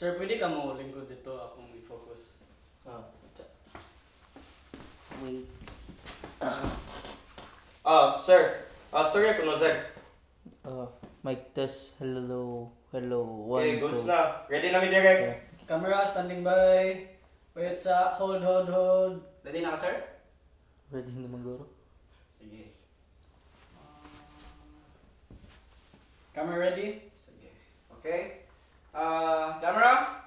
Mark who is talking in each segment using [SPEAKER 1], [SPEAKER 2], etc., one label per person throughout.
[SPEAKER 1] Sir, pwede ka mo lingkod dito akong i-focus.
[SPEAKER 2] Ah, wait.
[SPEAKER 3] Ah, sir. Ah, storya ko no, sir.
[SPEAKER 2] Mic test. Hello. Hello. One,
[SPEAKER 3] Okay, goods
[SPEAKER 2] two.
[SPEAKER 3] na. Ready na mi direct.
[SPEAKER 2] Okay.
[SPEAKER 1] Camera, standing by. Wait sa, hold, hold, hold.
[SPEAKER 4] Ready na ka, sir?
[SPEAKER 2] Ready naman guro.
[SPEAKER 4] Sige.
[SPEAKER 1] Camera ready?
[SPEAKER 4] Sige. Okay. Camera?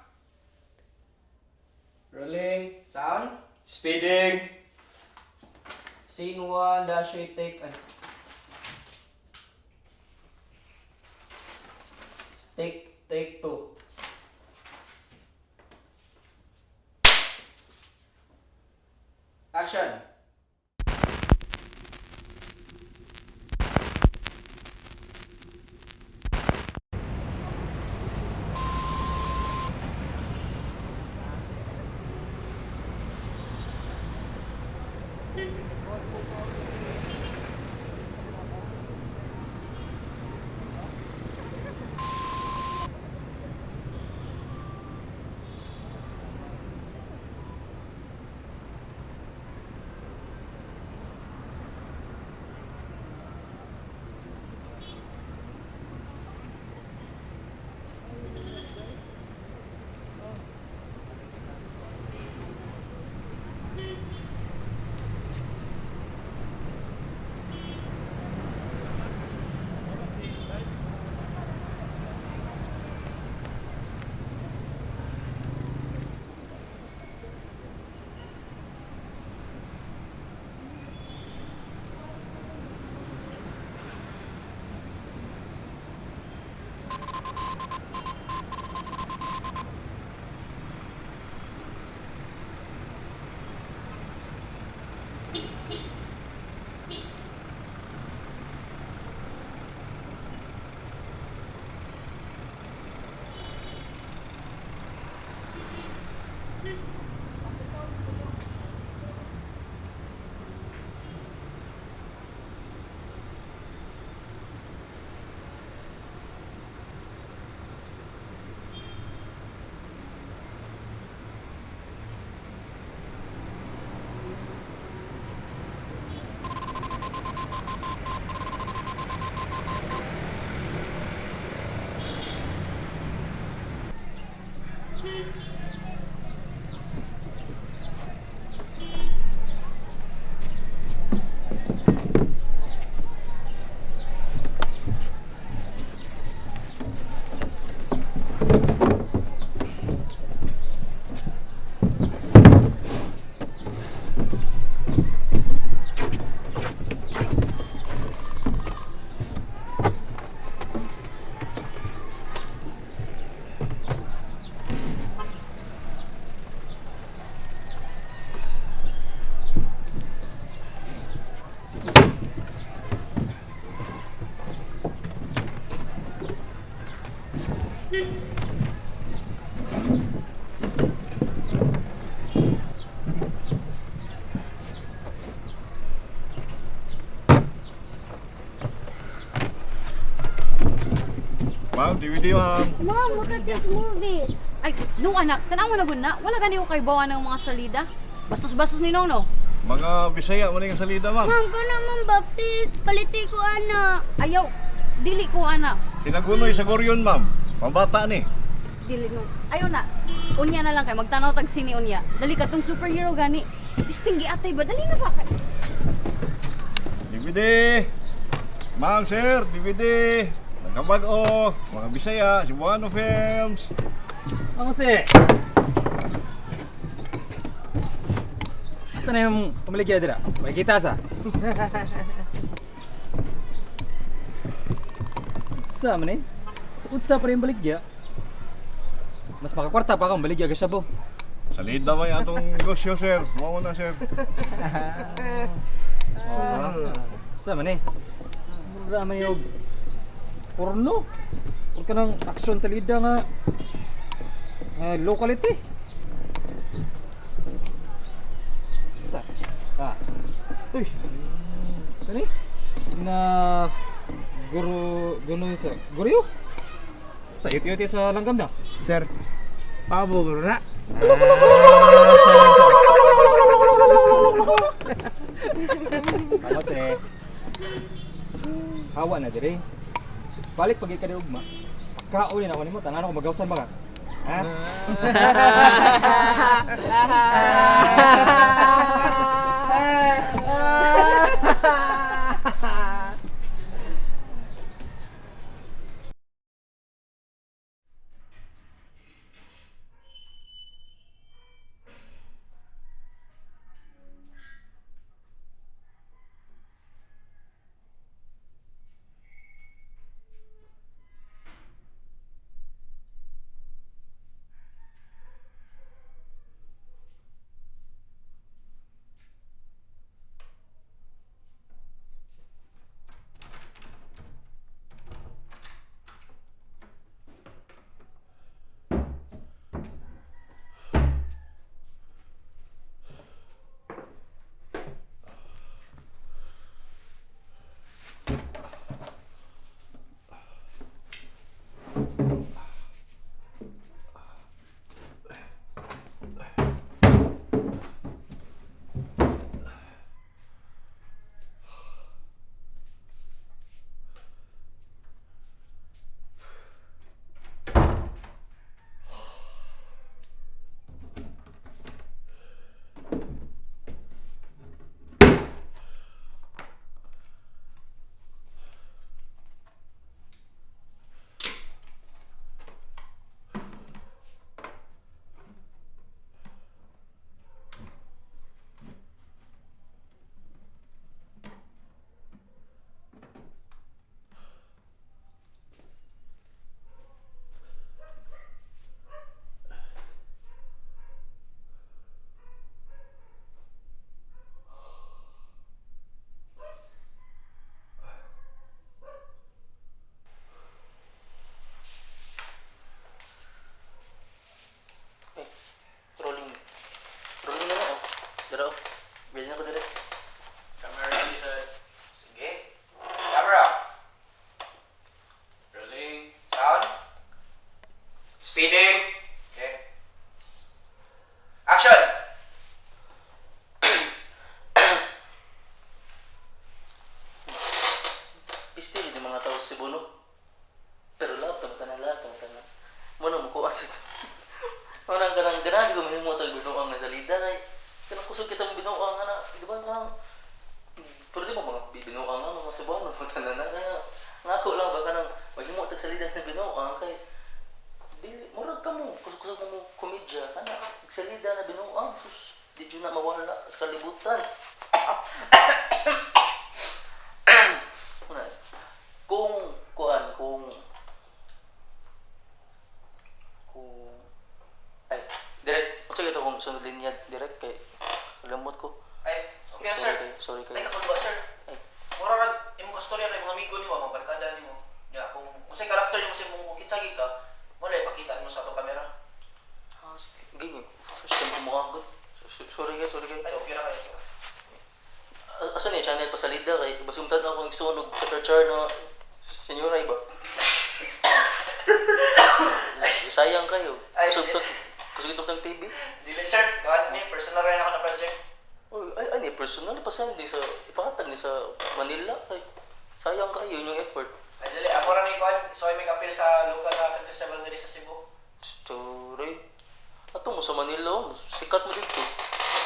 [SPEAKER 1] Rolling.
[SPEAKER 4] Sound?
[SPEAKER 3] Speeding.
[SPEAKER 4] Scene 1, dash 8, take... Ay. Take 2. Action!
[SPEAKER 5] Ma'am, DVD, ma'am.
[SPEAKER 6] Mom, look at these movies.
[SPEAKER 7] Ay, no anak, tanaw mo na gud na. Wala gani ko kay bawa ng mga salida. Bastos-bastos ni Nono.
[SPEAKER 5] Mga Bisaya, man yung salida, ma'am.
[SPEAKER 6] Mom, ko naman baptist. Paliti ko anak.
[SPEAKER 7] Ayaw, dili ko anak.
[SPEAKER 5] Tinagunoy sa Goryon, ma'am. Pambata ni.
[SPEAKER 7] Dili no. Ayaw na. Unya na lang kay magtanaw tag sini unya. Dali ka tong superhero gani. Pisting giatay ba? Dali na ba?
[SPEAKER 5] DVD! Ma'am, sir, DVD! Nagkabag-o, mga Bisaya, Cebuano Films.
[SPEAKER 8] Ang Jose! Asa na yung pamaligya dira? May kita sa? Sa man eh? Sa utsa pa rin baligya. Mas makakwarta pa akong baligya ka siya.
[SPEAKER 5] Salida ba yung atong negosyo, sir? Mao na, sir.
[SPEAKER 8] Sa man eh? Mura man yung porno. Huwag ka ng aksyon sa lida nga nga locality. Sa? Ah. Uy. Kani? Na guru guno sa guryo? Sa yuti-yuti sa langgam na.
[SPEAKER 9] Sir,
[SPEAKER 1] Pabo guro na.
[SPEAKER 8] Tapos eh, hawa na dire. Balik pag ka ugma. Kaon na ako nimo, tanan ako magawsan ba ka? Ha?
[SPEAKER 2] Eh, rolling. Rolling na lang oh. Dara oh. Ready na ko dire.
[SPEAKER 4] Camera ready, sir. Sige. Camera. Rolling. Sound.
[SPEAKER 3] Speeding.
[SPEAKER 4] Okay. Action!
[SPEAKER 2] Piste yun yung mga tao sa Cebu, no? Pero love, tama tanan, love, tama tanan. Muna mo kuha siya. Muna ang kanang ganahan ko mahimo tag binuang nga salida kay kanang kusog kitang binuang nga na, di ba kanang pero di ba mga binuang nga mga Cebuano mo tanan na kaya ngako lang ba kanang maghimo tag salida na binuang kay dili murag ka mo kusog mo mo komedya kana salida na binuang sus di jud na mawala sa kalibutan. Una, kung kuan kung kung ay direct unsa gyud akong sunod linya direct kay lamot ko.
[SPEAKER 4] Ay, okay na,
[SPEAKER 2] Sorry
[SPEAKER 4] sir.
[SPEAKER 2] kayo, sorry kayo.
[SPEAKER 4] Ay, kakulba, sir.
[SPEAKER 2] Ay.
[SPEAKER 4] Mura rag, imong kastorya kay mga amigo nimo, mga barkada nimo. Ya, kung unsay karakter nimo sa imong kinsagi ka, wala ipakita nimo sa atong kamera.
[SPEAKER 2] Ah, sige. Gini, first time ko moagot. Sorry kayo, sorry kayo.
[SPEAKER 4] Ay, okay ra kayo.
[SPEAKER 2] Asa ni channel pasalida kay basumtad na ako ang sunog ka-char na senyora iba. Sayang kayo.
[SPEAKER 4] Ay,
[SPEAKER 2] Kusog to, kusog itong ng TV.
[SPEAKER 4] Dili, sir. Gawan ni personal ra na ako na project.
[SPEAKER 2] Oy, ay, ay, ni personal pa ni sa ipatag ni sa Manila kay sayang kayo yun yung effort.
[SPEAKER 4] Ay, dili ako ra ni kuan. So ay may appeal sa local na film festival diri sa Cebu.
[SPEAKER 2] Sorry. Ato mo sa Manila, oh, sikat mo dito.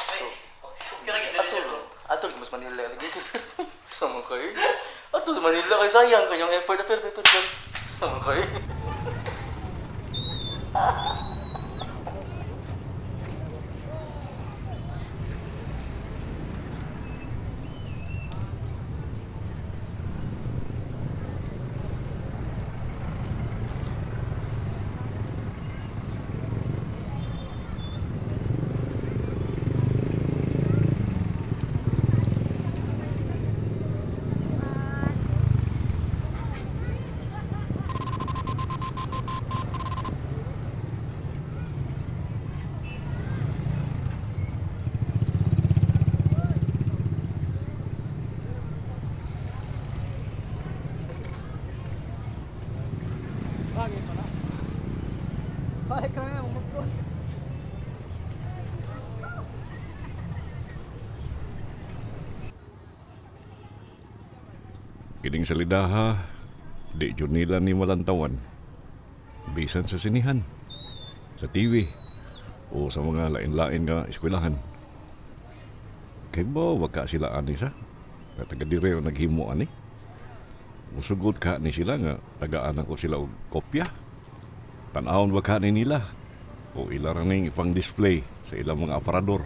[SPEAKER 4] Ay, okay, okay ra gid dili,
[SPEAKER 2] Ato,
[SPEAKER 4] sir.
[SPEAKER 2] ato mas Manila lagi. Sama kayo. Ato sa Manila kay sayang kayong effort na pero pero sama kayo.
[SPEAKER 1] Balik ka na,
[SPEAKER 5] Kining salidaha, di jud nila ni malantawan. Bisan sa sinihan, sa TV, o sa mga lain-lain nga eskwelahan. Kay ba, wag ka sila ani sa? Nga taga dire ang naghimo ani. Musugot ka ni sila nga tagaan ko sila og kopya. Tan-awon ba ka ni nila? O ila ra ning ipang display sa ilang mga aparador.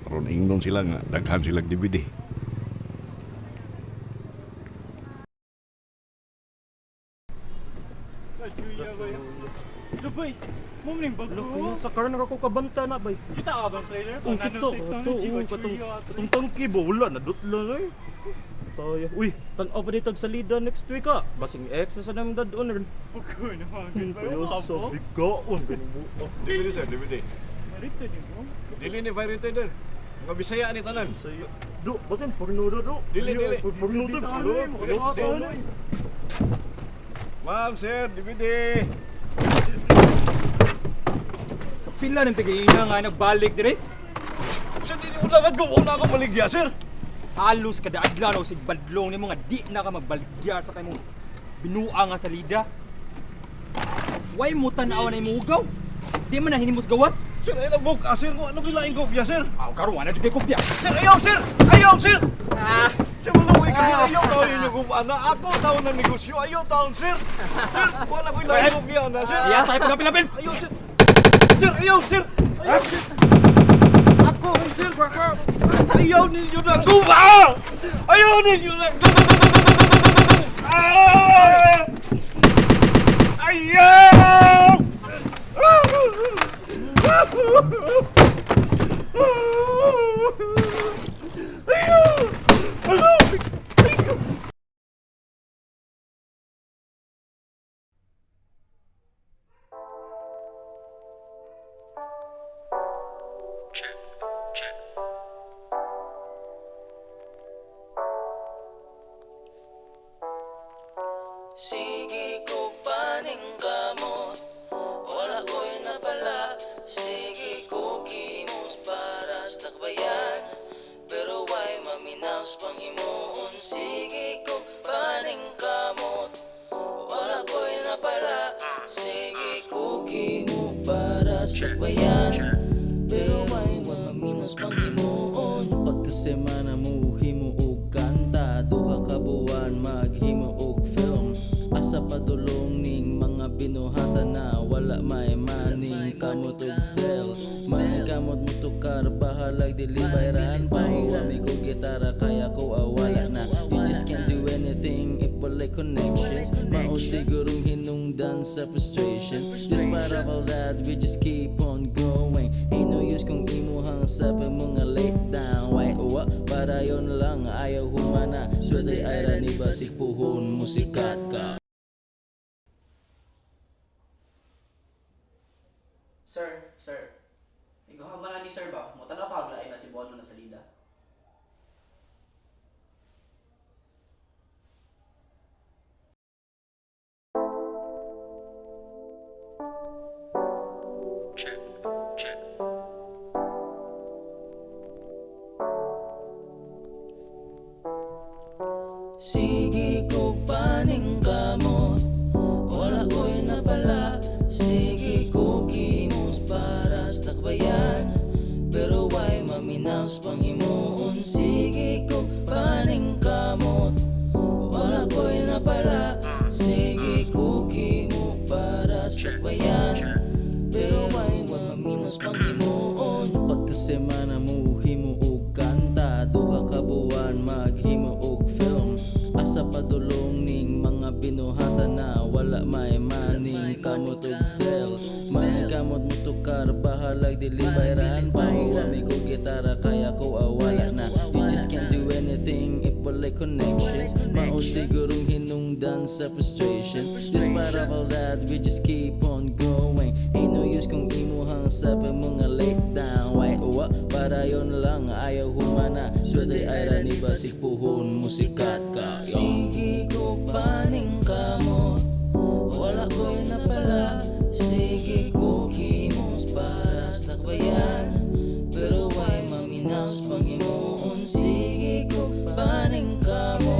[SPEAKER 5] Aron ingnon sila nga daghan silang DVD.
[SPEAKER 1] Lubay, mo ning bago.
[SPEAKER 9] Kuya, sa car na ako kabanta na bay.
[SPEAKER 1] Kita ka bang trailer?
[SPEAKER 9] Ang kita, ito, oh, katong, katong tangki ba, wala, nadutla na eh. Saya. Uy, tanaw pa dito salida next week ah. Basing ex sa nang dad owner.
[SPEAKER 1] Bago na mga
[SPEAKER 9] Kuya, sa bigaon, binubuo.
[SPEAKER 5] DVD sir, DVD.
[SPEAKER 1] Narito ni mo.
[SPEAKER 5] Dili ni pirated sir. Mga Bisaya ni tanan.
[SPEAKER 9] Saya. Do, basin, porno do, do.
[SPEAKER 5] Dili, dili.
[SPEAKER 9] Porno do, do.
[SPEAKER 5] Dili. Ma'am, sir, DVD.
[SPEAKER 8] Pila ng tigaina nga nagbalik dire.
[SPEAKER 5] Sir, dili mo dapat ko na ako baligya, sir.
[SPEAKER 8] Halos kada adlaw na sig badlong nimo nga di na ka magbaligya sa kay mong binua nga salida. Way mo tan-aw na imong ugaw. Di man na hinimos gawas.
[SPEAKER 5] Sir, ay nabuk, ah, sir, ano kilaing kopya, sir?
[SPEAKER 8] Aw karon na jud kay kopya.
[SPEAKER 5] Sir, ayaw, sir! Ayaw, sir! Ah! Sir, maluwi ka, sir. Ayaw taon ninyo kung ana. Ako taon ng negosyo. Ayaw taon, sir! Sir, wala ko ilaing kopya na, sir.
[SPEAKER 8] Iya, tayo pilapil.
[SPEAKER 5] Ayaw, sir! Sir, ayaw, sir! Ayaw, sir! Ako, sir! Ayaw ninyo na guba! Ayaw ninyo na Ah! Ayaw!
[SPEAKER 2] Sige ko paning kamot, wala ko'y napala. Sige ko kimos para sa takbayan, pero why maminaw sa panghimuon. Sige ko paning kamot, wala ko'y napala. Sige ko kimo para sa takbayan, pero why maminaw sa panghimuon. Pagkasemana mo himo og kanta, duha ka buwan maghimo og film. Asa padulong ning mga binuhatan na wala may maning kamot og sell. Maning kamot mo tukar bahalag dili bayran. Bahawa mi ko gitara kaya ko awala na. You just can't do anything if walay connections. Mao sigurong hinungdan sa frustrations. Despite of all that, we just keep on going. Ain't no use kung imuhang sa mga late down. Why uwa, para yon lang ayaw humana. Swerte ay ra ni basig puhon musikat ka.
[SPEAKER 4] Sir, sir. Iguha man na ni sir ba? Mo tanaw pa na si Bono na salida.
[SPEAKER 2] Sige ko paning kamot, wala ko'y napala. Sige ko kimos para sa takbayan, pero why maminaw sa panghimuon. Sige ko paning kamot, wala ko'y napala. Sige ko kimo para sa takbayan, pero why maminaw sa panghimuon. Pagkasemana mo himo og kanta, duha ka buwan maghimo og film. Asa padulong ning mga binuhatan na wala may maning kamot og sell. Maning kamot mo tukar bahalag dili bayran. Bahawa mi ko gitara kaya ko awala na. You just can't do anything if walay connections. Mao sigurong hinungdan sa frustrations. Despite of all that, we just keep on going. Ain't no use kung imuhang sa mga late down. Why uwa, para yon lang ayaw humana. Swerte ay ra ni basig puhon musikat ka. Sige ko paning kamot, wala ko'y napala. Sige ko kimos para sa lakbayan, pero why maminaw sa panghimuon. Sige ko paning kamot,